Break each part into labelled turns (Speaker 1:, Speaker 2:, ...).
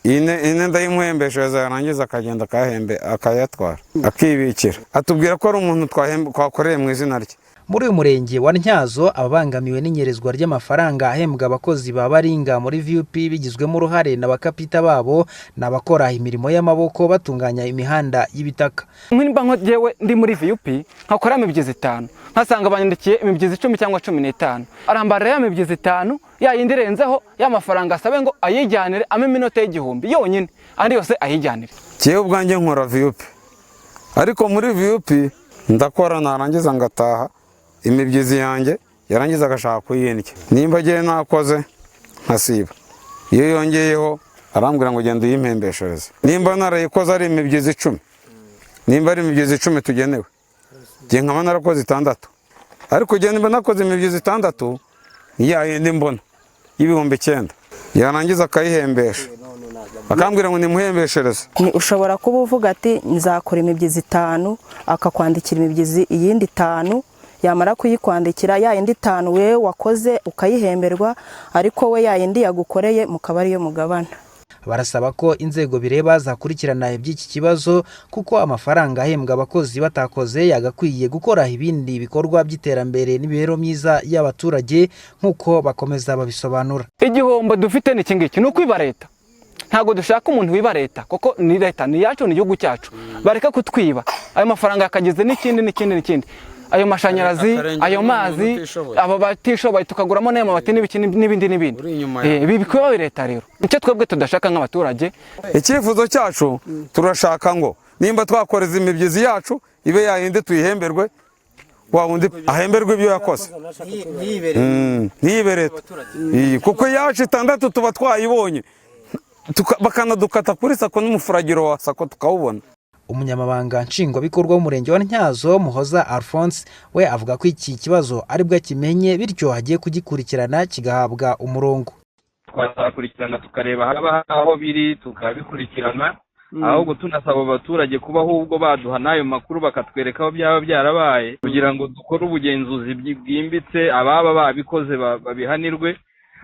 Speaker 1: Ine ine ndayimuhembeshereza, yarangiza akagenda akayahembe, akayatwara, akibikira. Atubwira ko ari umuntu twakoreye mu izina rye.
Speaker 2: Muri uyu murenge wa Ntyazo, ababangamiwe n'inyerezwa ry'amafaranga ahembwa abakozi ba Baringa muri VUP bigizwemo uruhare na bakapita babo ni abakora imirimo y'amaboko batunganya imihanda y'ibitaka.
Speaker 3: Nimba ngewe ndi muri VUP nkakora imibyizi 5, nkasanga banyandikiye imibyizi 10 cyangwa 15, arambarira ya mibyizi 5, ya yindi irenzeho ya mafaranga, asabe ngo ayijyanire, ame iminota y'1000 yonyine, andi yose ayijyanire.
Speaker 1: Njyewe ubwanjye nkora VUP, ariko muri VUP ndakora, narangiza ngataha imibyizi yanjye, yarangiza agashaka kuyindya. Nimba agiye nakoze nkasiba, iyo yongeyeho arambwira ngo genda uyimpembeshereze. Nimba narayikoze ari imibyizi 10, nimba ari imibyizi 10 tugenewe, njye nkaba narakoze 6, ariko ugenda nimba nakoze imibyizi 6, ni ya yindi mbona y'9000, yarangiza akayihembesha, akambwira ngo nimuhembeshereze.
Speaker 4: Ushobora kuba uvuga ati nzakora imibyizi 5, akakwandikira imibyizi iyindi 5, yamara kuyikwandikira ya yindi 5 we wakoze ukayihemberwa, ariko we ya yindi yagukoreye mukaba ariyo mugabana.
Speaker 2: Barasaba ko inzego bireba zakurikirana iby'iki kibazo, kuko amafaranga ahembwa abakozi batakoze yagakwiye gukora ibindi bikorwa by'iterambere n'imibereho myiza y'abaturage, nk'uko bakomeza babisobanura.
Speaker 3: Igihombo dufite ni iki ngiki, ni ukwiba leta. Ntabwo dushaka umuntu wiba leta, kuko ni leta, ni iyacu, ni igihugu cyacu. Bareka kutwiba ayo mafaranga, yakageze n'ikindi n'ikindi n'ikindi, ayo mashanyarazi,
Speaker 1: akarengera
Speaker 3: ayo
Speaker 1: n'umuntu
Speaker 3: mazi,
Speaker 1: utishoboye.
Speaker 3: Abo batishoboye tukaguramo n'ayo mabati n'ibiki n'ibindi n'ibindi.
Speaker 1: Uri inyuma.
Speaker 3: Ibi bikwiba leta rero, nicyo twebwe tudashaka nk'abaturage.
Speaker 1: Icyifuzo cyacu, turashaka ngo nimba twakoreza imibyizi yacu ibe yayindi tuyihemberwe, wa wundi ahemberwe ibyo yakoze. Ntiyibe leta. Iyi, kuko iyacu 6 tuba twayibonye, bakanadukata kuri SACCO n'umufuragiro wa SACCO tukawubona.
Speaker 2: Umunyamabanga nshingwabikorwa w'umurenge wa Ntyazo, Muhoza Alphonse, we avuga ko iki kibazo aribwo akimenye, bityo agiye kugikurikirana kigahabwa umurongo.
Speaker 5: Twazakurikirana tukareba haba aho biri, tukabikurikirana. Ahubwo tunasaba abaturage kuba ahubwo baduha n'ayo makuru, bakatwereka aho byaba byarabaye, kugira ngo dukore ubugenzuzi bwimbitse, ababa babikoze babihanirwe.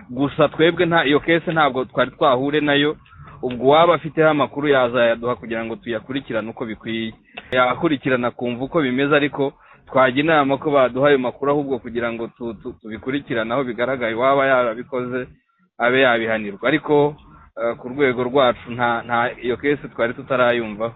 Speaker 5: Gusa twebwe nta iyo case ntabwo twari twahure nayo. Ubwo uwaba afiteho amakuru yazayaduha kugira ngo tuyakurikirane uko bikwiye, yakurikirana kumva uko bimeze. Ariko twajya inama ko baduha ayo makuru ahubwo kugira ngo tubikurikirane, aho bigaragaye uwaba yarabikoze abe yabihanirwa. Ariko ku rwego rwacu nta iyo case twari tutarayumvaho.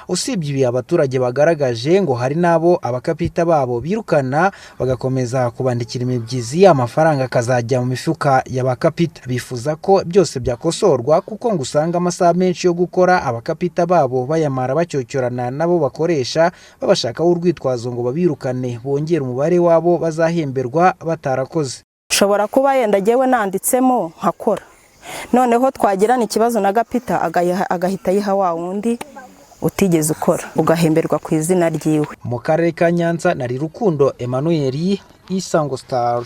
Speaker 2: Usibye ibi abaturage bagaragaje, ngo hari n'abo abakapita babo birukana bagakomeza kubandikira imibyizi, amafaranga akazajya mu mifuka ya ba kapita. Bifuza ko byose byakosorwa, kuko ngo usanga amasaha menshi yo gukora abakapita babo bayamara bacyocyorana nabo bakoresha, babashakaho urwitwazo ngo babirukane, bongere umubare wabo bazahemberwa batarakoze.
Speaker 4: Nshobora kuba yenda jyewe nanditsemo nkakora, noneho twagirana ikibazo na gapita, agahita ayiha wa wundi utigeze ukora, ugahemberwa ku izina ryiwe.
Speaker 2: Mu karere ka Nyanza, nari Rukundo Emmanuel, Isango Star.